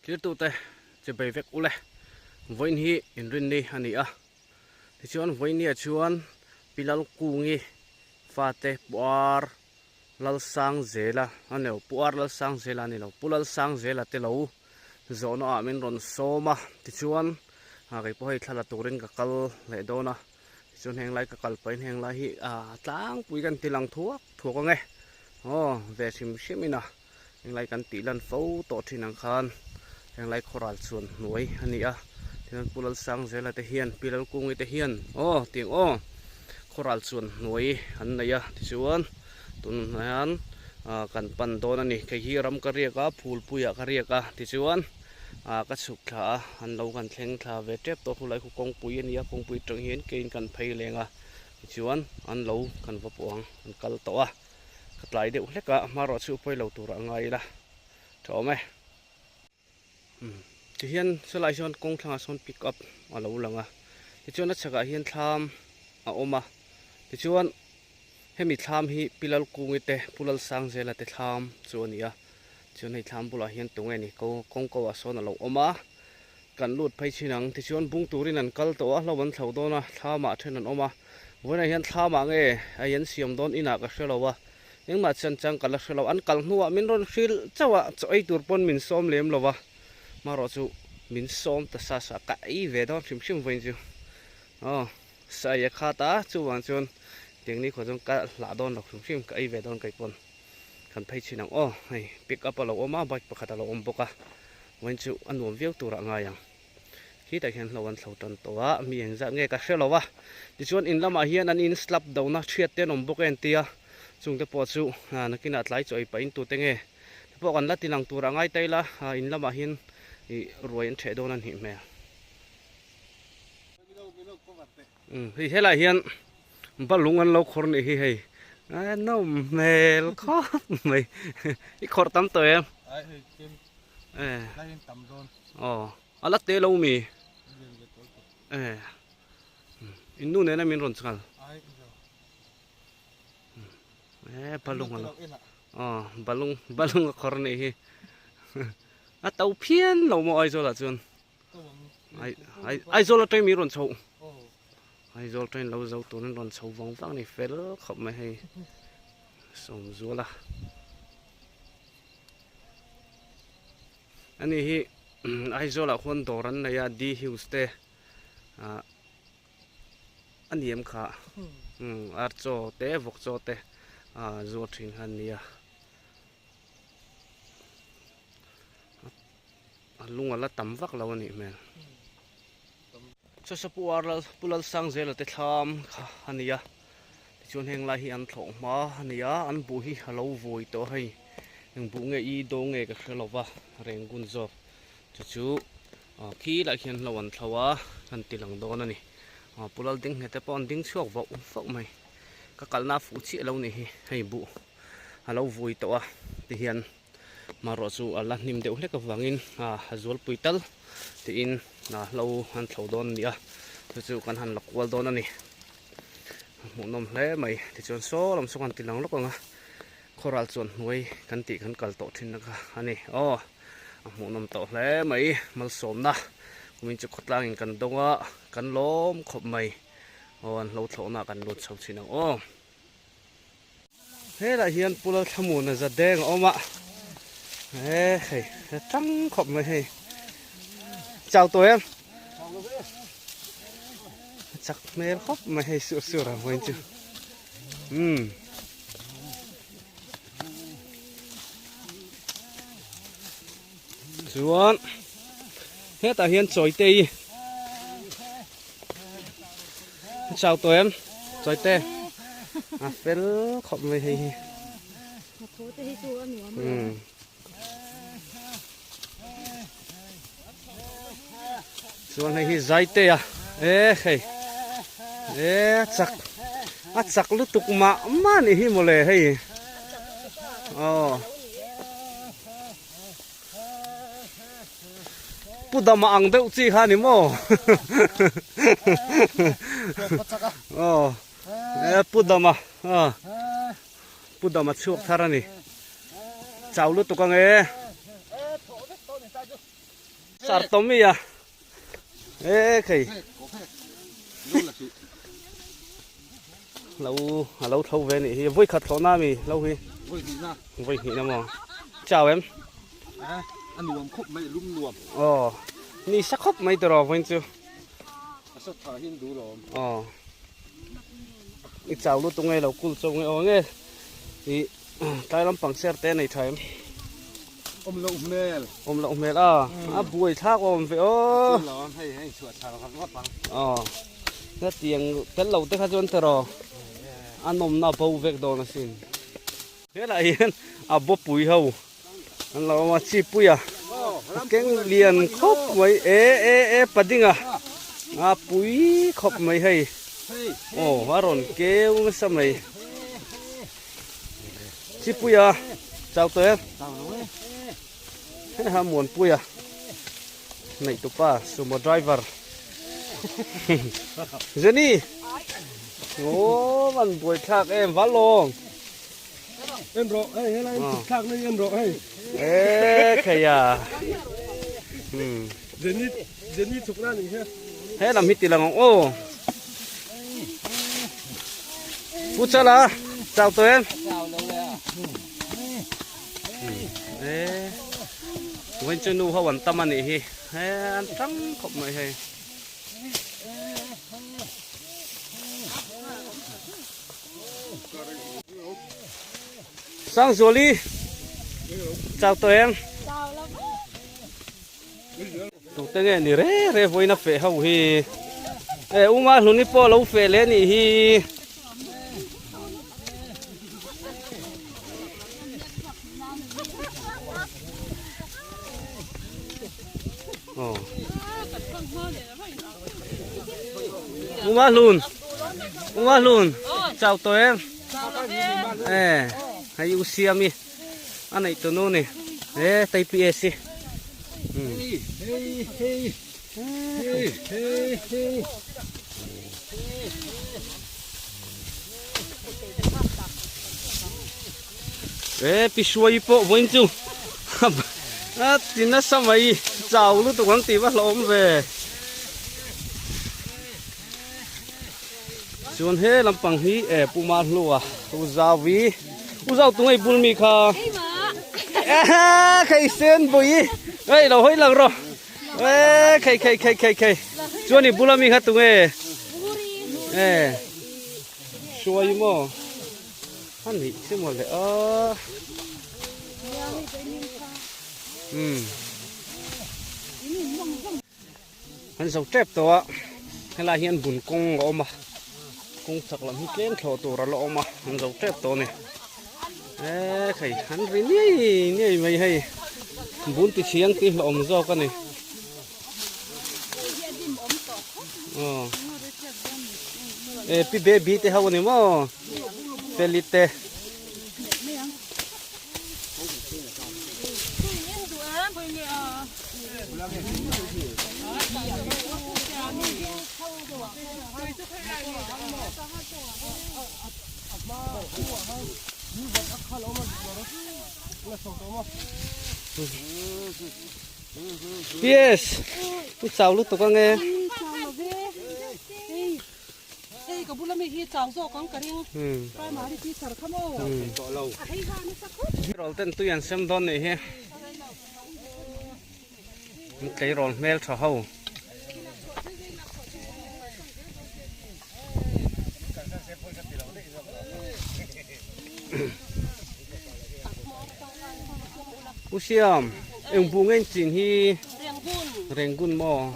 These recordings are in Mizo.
Thirtute che bei vek ule vawiin hi inrinni a ni a, tichuan vawiinniah chuan Pi Lalkungi fate Pu Ar Lalsangzela a ni lo, Pu Ar Lalsangzela a ni lo, Pu Lalsangzela te lo zawhna ah min rawn sawm a, tichuan kei pawh hei thla la turin ka kal leh dawn a, tichuan heng lai ka kal pahin heng lai hi tlangpui kan ti lang thuak thuak ang e, aw ve hrim hrim in a. Henglai kan tih lan fo tawh thin ang khan henglai khawral chuan hnuai a ni a, tichuan Pu Lalsangzela te hian Pi Lalkungi te hian aw tiang aw khawral chuan hnuai an nei a, tichuan tun hian ah kan pan dawn a ni, kei hi ram ka riak a phulpuiah ka riak a tichuan ah ka chhuk thla a an lo kan thleng thla ve tep tawh khulai khu kawngpui a ni a kawngpui atang hian keiin kan phei leng a tichuan an lo kan va pawh ang an kal tawh a. Ka tlai deuh hlek a, hmarawh chu pawi lo turah a ngai ila tha awm e. Umm tihian sawlai sawn kawng thlangah sawn pick up a lo lang a, tichuan a chhakah hian thlam a awm a, tichuan hemi thlam hi Pi Lalkungi te Pu Lalsangzela te thlam chu a ni a, chuan hei thlam bulah hian tunge ni ko kawng ko ah sawn a lo awm a, kan lut phei chin ang tichuan bung turin an kal tawh a hlo an thlo dawn a thlamah then an awm a vawiinah hian thlamah nge ei an siam dawn inah ka hre lo a engmah chan chang ka la hre lo an kal hnuah min rawn hrilh chauh a chaw ei tur pawn min sawm lem lo a marawh chu min sawm ta sa sa ka ei ve dawn hrim hrim vawiin chu aw sa ei a khat a chuvang chuan tiang ni khaw chuan ka hlah dawn lo hrim hrim ka ei ve dawn kei pawn. Kan phei chhin ang aw, hei pick up a lo awm a, bike pakhat a lo awm bawk a, vawiin chu a nuam viau turah a ngai ang. Khitah khian hlo an thlo tan tawh a, mi engzat nge ka hre lo a, tichuan in lamah hian an in slap dona thiat te an awm bawk a entia, chungte pawh chu nakinah tlai chaw ei pah in tute nge te pawh kan la ti lang turah ngai ta ila, in lamah hian ih ruai an theh dawn a nih hmel. Hei helaiah hian balung an lo khawr nih hi hei a nawm hmel khawp mai i khawrh tam tawh em aw a la te lo mi in nu nena min rawn chhal e balung a lo aw balung balung a khawr nih hi a to phian lo maw Aizawl ah chuan. Aizawl atangin min rawn chho Aizawl atangin lo zo turin rawn chho vang vang ni fel khawp mai hei Sawmzuala ani hi Aizawl ah khuan dawr an nei a D Hughes te ah a ni em kha ar chaw te vawk chaw te ah zuar thin kha an ni a. A lung a la tam vak lo a nih hmel. Chawsa Pu Ar Lal Pu Lalsangzela te thlam kha a ni a, tichuan heng lai hi an thlawh hma a ni a, an buh hi a lo vawi tawh a hei, eng buh nge i do nge ka hre lo va, renggun zawk chu chu khi lai khian hlo an thlo a, an ti lang dawn a ni. Pu Laldinghne te pawh an ding chhuak vauh vauh mai, ka kalna a fuh chiah lo ni hi hei buh. a lo vui tawh a tihian hmanraw chu a la hnim deuh hlek avangin a zualpui tal tiin hlo an thlo dawn a ni a chu chu kan han la kual dawn a ni a hmuhnawm hle mai tichuan saw lam saw kan ti lang lawk ang a khawral chuan hnuai kan tih kan kal tawh thin na kha a ni aw a hmuhnawm tawh hle mai malsawmna kumin chu khawtlangin kan dawng a kan lawm khawp mai aw an hlo thlawhna ah kan lut chho thin ang aw. Helaiah hian Pu Lalthlamuana za deng a awm a, he hei he tang khawp mai hei chau tawh em chak hmel khawp mai hei sur sur ang vawiin chu umm chuan hetah hian chawite hi Chau tawh em? Chawite. A fel khawp mai hei hi. Hmm. Chuan hei hi zaite a. E hei. E chak. A chak lutuk mah mah ni hi mawle hei. Oh. Pu dama ang deuh chi kha ni maw aw e pu dama a pu dama chhuak thar a ni chau lutuk ang e. Sar Tommy a e khei lo a lo tho ve nih hi vawi khat thlawh na mi lo hi vawi hnih na maw chau em a nuam khawp mai lum nuam aw ni sa khawp mai tawh vawiin chu a sa tha hian duh lo awm aw i chau lutuk nge lo kul chauh nge aw nge i tlai lampang ser te nei tha em awm loh hmel awm loh hmel a a buai thlak awm ve aw hei hei chhuah chhar vak vak ang aw hetiang tel lo te kha chuan tiraw a nawmna bo vek dawn asin helaiah hian a bawpui ho an lo awm a chipui a keng lian khawp mai e e e padinga a pui khawp mai hei aw a rawn keu nasa mai chipui a chau tawh em heha muanpui a neih tupa sumo driver Jenny aw an buaithlak em valawng. En rawh hei helai in thut thlak na hi en rawh hei. E kheia. Hmm. Jenny Jenny chuk na ni hian. He lam hi tilang ang aw. Pu chala chau to em. E. Wen chu nu ho an tam ani hi. He an tang khawp mai hei. Sangzuali chau tawh em? Tute nge ni re re vawiin a feh ho hi. E Uma Hluni pawh lo feh leh anih hi. Aw. Uma Hlun Uma Hlun chau tawh em e hei u Siami a neih tu nu ni e tei pi e si e pi suai pawh vawiin chu a ti nasa mai chau lutuk ang tih va hlauhawm ve chuan he lampang hi e pu Mahlua u Zauvi u Zau tunge i bul mi kha khei sen bui hei lo hawi lang rawh e khei khei khei khei khei chuan i bula mi kha tunge e suai maw. A nih che maw le a. Umm. An zo tep tawh a, helai hian bun kawng a awm a, kawng chak lam hi tlem thlawh tur a la awm a, an zo tep tawh a ni. E khei an ri niai niai mai hei, bun ti chhiang tih hlauhawm zawk a ni. Aw e pi baby te ho ani maw feli te Yes, i chau lutuk ange. Hei ka bula mi hi chau zawk ang ka ring. Primary teacher kha maw. A hei ha nasa khawp. Tleirawl ten tui an sem dawn nih hi. An tleirawl hmel tha ho. U Siam, eng bu nge in chin hi? Rengun maw?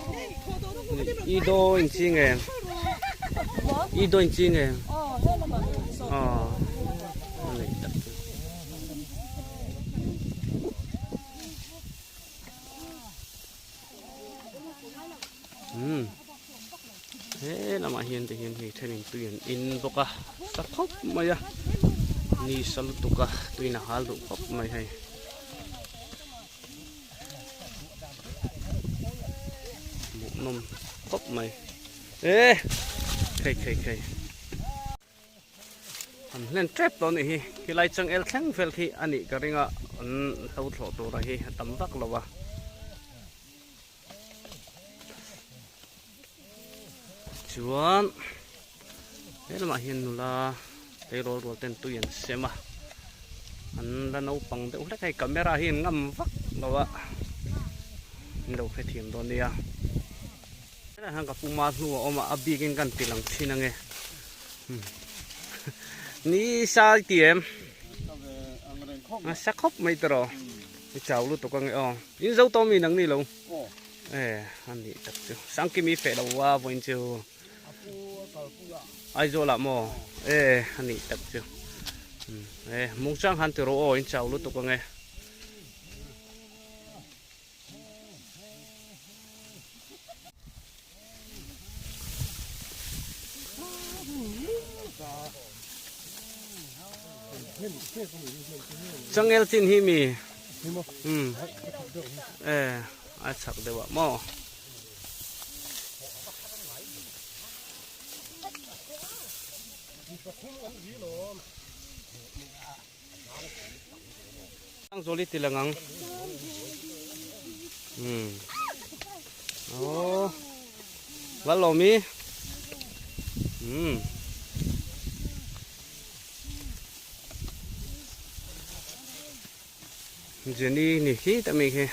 I do in chi nge? I do in chi nge? Aw, a nei tak chu. Umm he lamah hian te hian hei thenin tui an in bawk a sa khawp mai a ni sa lutuk a tuiin a hal duh khawp mai hei hmuhnawm khawp mai e khei khei khei. An hlen tep tawh anih hi khilai changel thleng vel khi a nih ka ring a an hlo thlawh tur a hi a tam vak lo a. Tichuan he lamah hian nula tleirawl rual ten tui an sem a, an la naupang deuh hlek a hei camera hi an ngam vak lo a, an lo hrethiam dawn nia. Helaiah hian ka pu ma hnu a awm a, a bikin kan ti lang thin ange. Ni sa i ti em? Nasa khawp mai tawh i chau lutuk ange aw. In zo tawh mi nang ni lo? E a nih tak chu. Sangkimi feh lo a vawiin chu. Aizawl ah maw? E a nih tak chu. E mungchang han ti rawh aw in chau lutuk ange. Changel chin hi mi um e a chak deuh ah maw. Sangzawli ti lang ang. Hmm. Oh. Lalomi. Hmm. Jenny ni khi ta mi khi.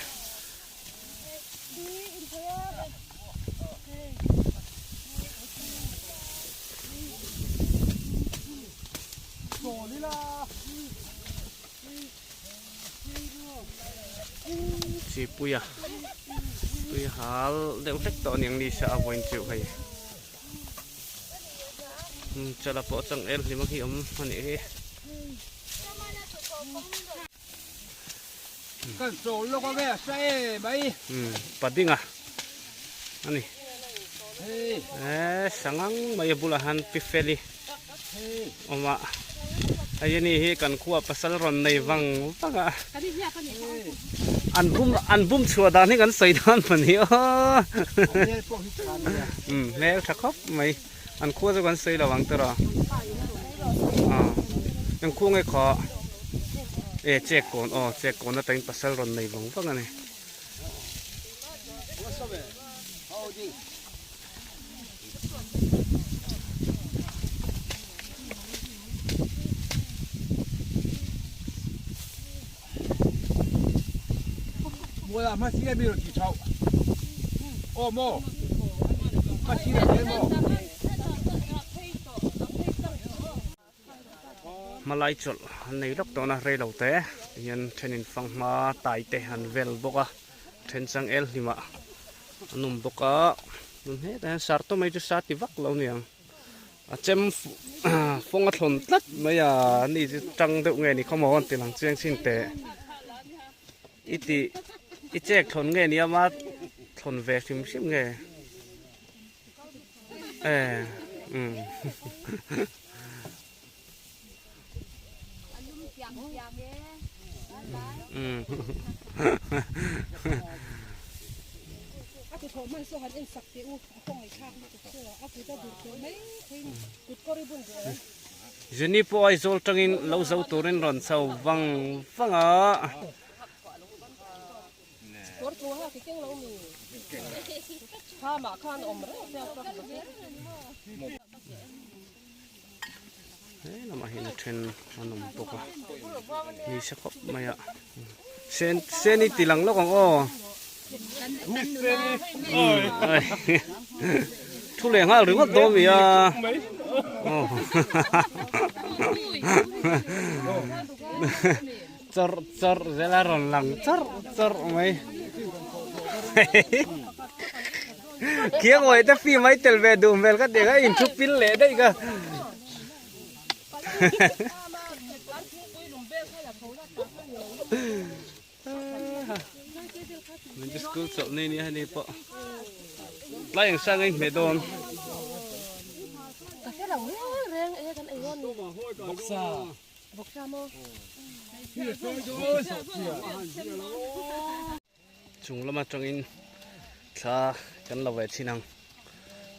Chipuia tui hal deuh hlek tawh aniang ni sa a vawiin chu hei chala pawh changel hlim ang hi awm a nih hi. Kan chawl lawk ang e a sa e mai. Padinga a ni. E sangang mai a bulah hian pi feli awm a. Hei ani hi kan khua pasal rawn nei vang vang a. An bum an bum chhuah dan hi kan sawi dawn maw ni aw. Hmel tha khawp mai. An khua chu kan sawi lo ang tawh a. Eng khua nge kha? E chek kawn aw chek kawn atangin pasal rawn nei vang vang a ni. Hmalai chawlh an nei lawk tawh a rei lo te tihian thenin fanghma tai te an vel bawk a then changel hlimah an awm bawk a tun hetah hian sartawm mai chu sa ti vak lo a ni ang. A chem fawng a thlawn tlat mai a ni chu tang deuh nge ni khawmaw an ti lang chiang chin teh i ti i chek thlawn nge ni ama thlawn ve hrim hrim nge e um Jenny pawh Aizawl tangin lo zo turin rawn chho vang vang a. He lamah hian a then an awm bawk a ni se khawp mai a sen sen i ti lang lawk ang aw thu leh nghal ringawt dawn mi a chawrh chawrh zel a rawn lang chawrh chawrh mai. Khiang uaih te film ai tel ve duh hmel ka ti kha in thu pil leh daih ka. Min chu school chawlh nei nia heni pawh. Tlai ang sang a inhmeh dawn. Ka hre lo reng reng e kan ei dawn ni. Bawksa. Bawksa maw? Chung lam atangin thla kan lo ve thin ang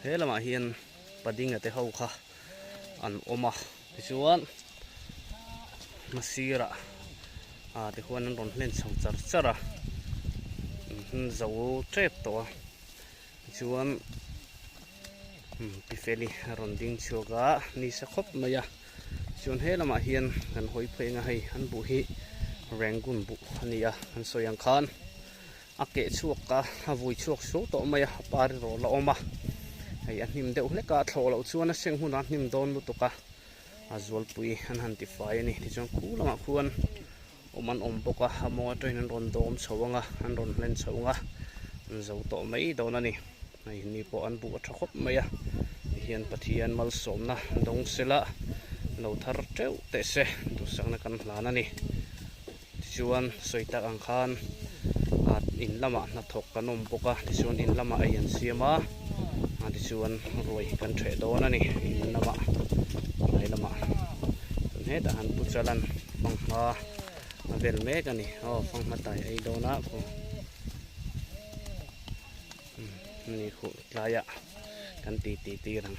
he lamah hian padinga te ho kha an awm a tichuan hmasirah ah te khuan an rawn hlen chho char char a zo tep tawh a tichuan. Pi Feli a rawn ding chhuak a ni sa khawp mai a chuan he lamah hian kan hawi phei anga hei an buh hi Rangoon buh a ni a an sawi ang khan a keh chhuak a a vui chhuak suau tawh mai a a par erawh la awm a hei a hnim deuh hlek a a thlawh loh chuan a seng hunah a hnim dawn lutuk a a zualpui an han tifai a ni tichuan khu lamah khuan awm an awm bawk a a mawng atangin an rawn dawm chho ang a an rawn hlen chho ang a an zo tawh mai dawn a ni hei ni pawh an buh a tha khawp mai a tihian Pathian malsawmna dawng sela lo thar teuh teh se duhsakna kan hlan a ni tichuan sawi tak ang khan ah in lamah hnathawk kan awm bawk a tichuan in lamah ei an siam a tichuan ruai kan theh dawn a ni in lamah tlai lamah chuan hetah han pu chalan. Fanghma a vel mek a ni aw fanghma tai ei dawn a khu ni khu tlai ah kan ti ti tir ang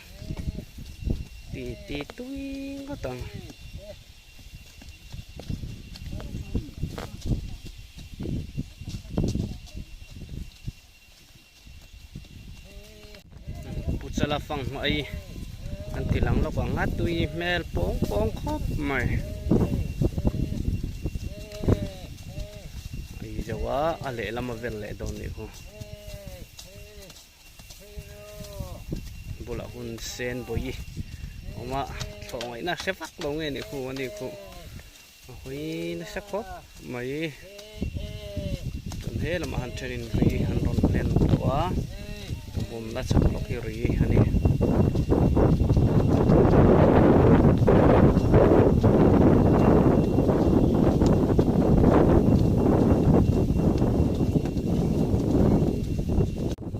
ti ti tui ngawt ang. Pu Chala fanghma ei an ti lang lawk ang a tui hmel pawng pawng khawp mai a ei zo a a lehlam a vel leh dawn nih khu bulah hun sen bawi awm a thlawh ngaihna hre vak lo nge nih khu ani khu. A hawi nasa khawp mai chuan he lamah han thenin ri an rawn hlen tawh a ka bawmna chak lawk hi ri a ni.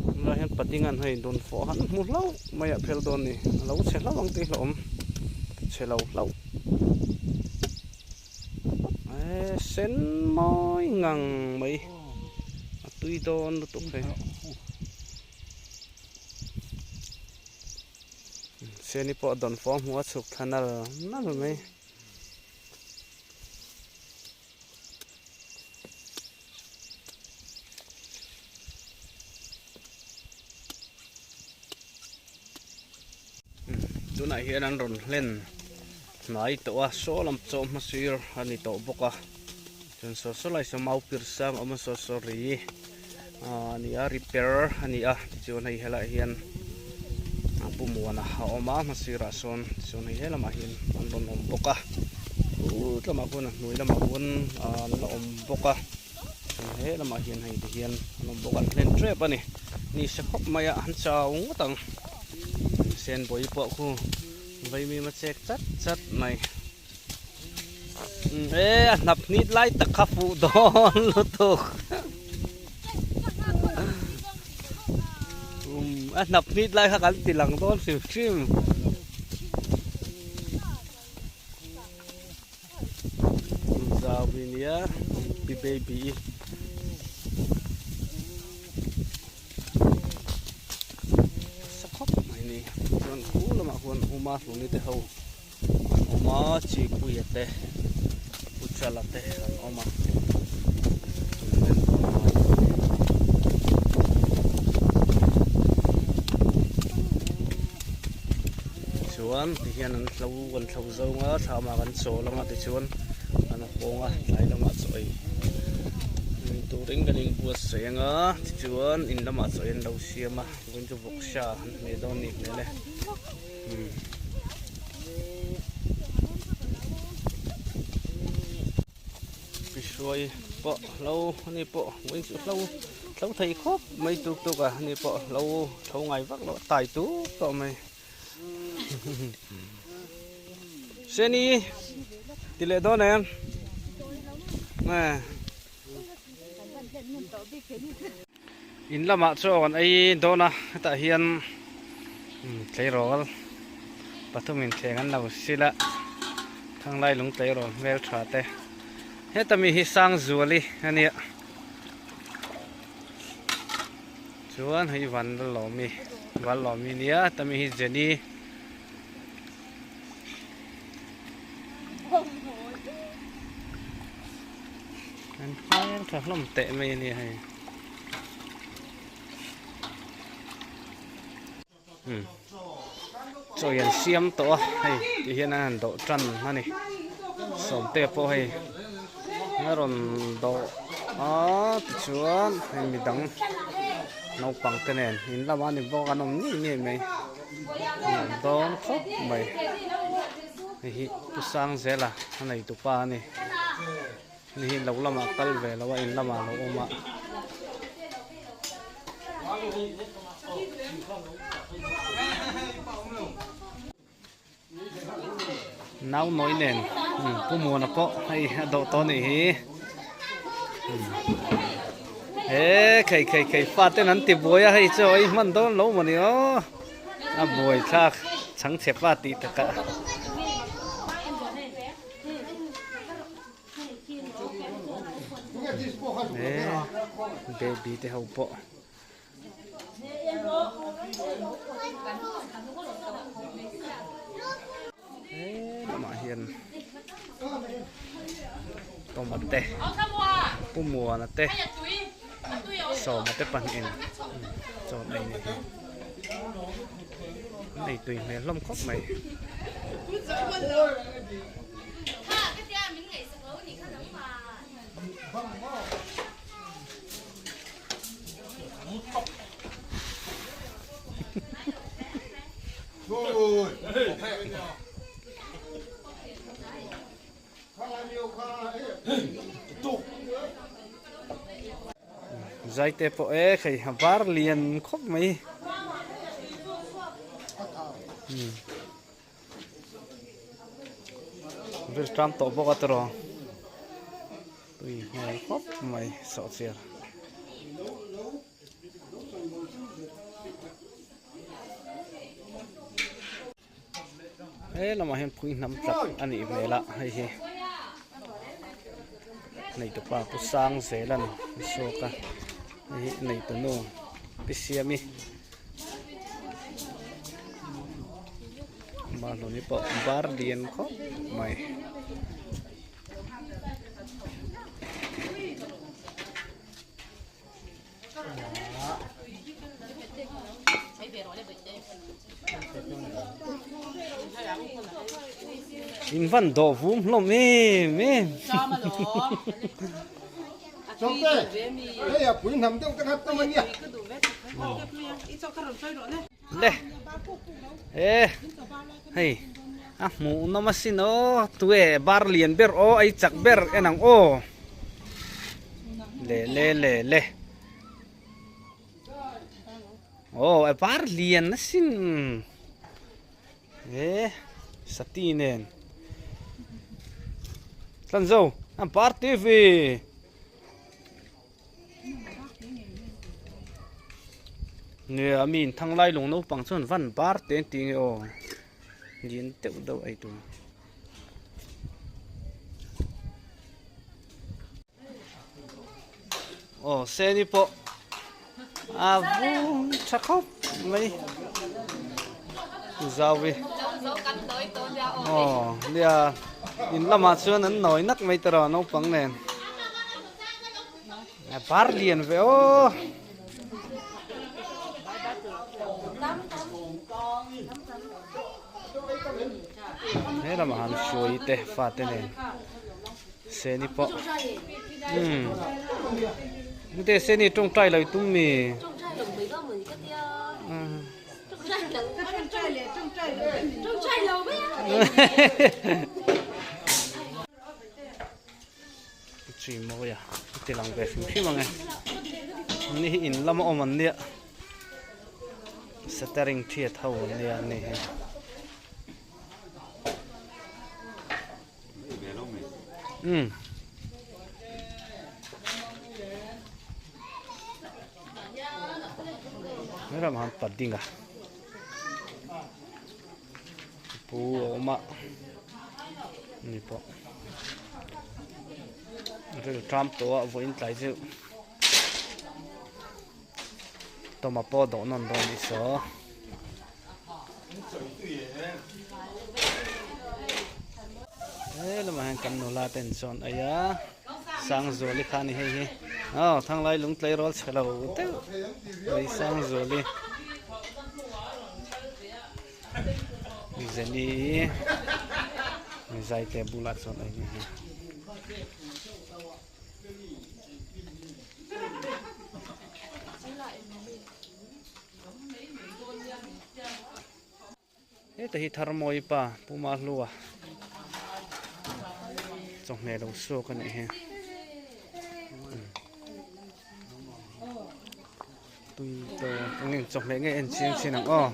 Tunlai hian pating an hei dawn fawh han hmu hlauh mai ah phel dawn a ni a lo chhe hlauh ang tih hlauhawm chhe lo hlauh. Eee sen mawi ngang mai a tui dawn lutuk hei seni pawh a dawn fawng hmuh a chhuk thla nal nal mai. Tunah hian an rawn hlen hnai tawh a saw lam chaw hma sir a ni tawh bawk a chuan saw saw lai saw mau pir sang a awm a saw saw ri a ni a ri per a ni a tichuan hei helaiah hian a pu muana a awm a hma sirah sawn tichuan hei helamah hian an rawn awm bawk a chu lamah khuan a hnuai lamah khuan an la awm bawk a chuan he lamah hian hei ti hian an awm bawk a an hlen tep a ni ni se khawp mai a an chau ngawt ang sen bawi pawh khu vaimim a chek chat chat mai e a hnap hnit lai tak kha fuh dawn lutuk a hnap hnit lai kha kan ti lang dawn hrim hrim. Zau i nia pi baby i sa khawp mai ni chuan khu lamah khuan uma hluni te ho an awm a chikpuia te puchala te an awm a. Chuan tihian an hlo kan hlo zawng a thlam ah kan chawl anga tichuan an hawng a tlai lamah chaw ei turin kan inbuatsaih anga tichuan in lamah chaw ei an lo siam a vawiin chu vawksa an hmeh dawn a nih hmel e umm. Pi hruai pawh hlo ani pawh vawiin chu hlo hlo thei khawp mai tuk tuk a ani pawh hlo hlo ngai vak lo a tai tuk tawh mai Seni ti leh dawn em nge in lamah chaw kan ei dawn a hetah hian tleirawl pathumin thleng an lo sil a thanglai lung tleirawl hmeltha te heta mi hi Sangzuali a nia chuan hei van la lawmi van lawmi nia heta mi hi Jenny. An hmel tha hlawm teh mai a nia hei. Umm chaw hi an siam tawh a hei ti hian an han dawh tan a ni sawmte pawh hei a rawn dawh a tichuan hei midang naupang te nen in lamah ni bawk an awm ngei ngei mai nuam dawn khawp mai hei hi Pu Sangzela a nei tupa a ni. Ni hi lo lamah kal ve lo a in lamah lo awm a. Nau nawi nen Pu Muana pawh hei a dawh tawh a nih hi. He khei khei khei fa ten an ti buai a hei chu ei hman dawn lo maw ni aw a buai thlak chhangchhe pa tih takah. Baby te ho pawh he lamah hian Tawma te Pu Muana te Sawma te pahnihin chaw an ei ni hi an ei tui hmel hlawm khawp mai. Zaite pawh e hei a var lian khawp mai. Ril tram tawh bawk a tiraw tui hmel khawp mai sawhchiar. He lamah hian pui hnam tlak a nih hmel a hei hi neitupa pu sang zel a ni a suak a hei hi neitunu pi siami Mahlawni pawh bar lian khawp mai. In van dawh vum hlawm em em. Le e hei a hmuh nawm asin aw tue bar lian ber aw ei chak ber en ang aw le le le le aw a bar lian asin e sati nen tlanzo a bar te ve. Nia mi in thang lai lung naupang chuan van bar te an tih nge aw lian deuh deuh ei tur. Aw seni pawh a vum tha khawp mai zau hi aw nia in lamah chuan an nawi nak mai tawh naupang nen. A bar lian ve aw. He lamah han hruai te fate nen seni pawh umm te seni tawngtai lo i tum mi Chi mawi a ti lang ve hrim hrim ang e ni hi in lama awm an nia satering thiat ho an nia an ni hi um helam han padding a Pu a awm a ni pawh ril tram tawh a vawiin tlai chu tawma pawh dawh nawn dawn i saw he lamah hian kan nula ten chuan ei a Sangzuali kha a ni hei hi aw thanglai lung tleirawl chhe lo deuh mai Sangzuali. Jenny zai te bulah chuan a in hi. Heta hi Tharmawi pa Pu Mahlua chawhmeh lo suak a nih hi. Tui to eng eng chawhmeh nge en chiang chin ang aw.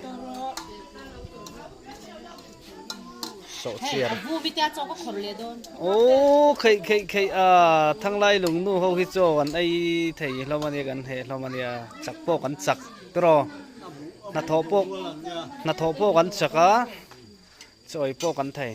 Sawhchiar. Aw kheih kheih kheih a thanglai lungnu ho hi chaw an ei thei hlawm a nia kan heh hlawm a nia chak pawh kan chak tiraw. Hnathawh pawh hnathawh pawh kan chak a chawi pawh kan thei.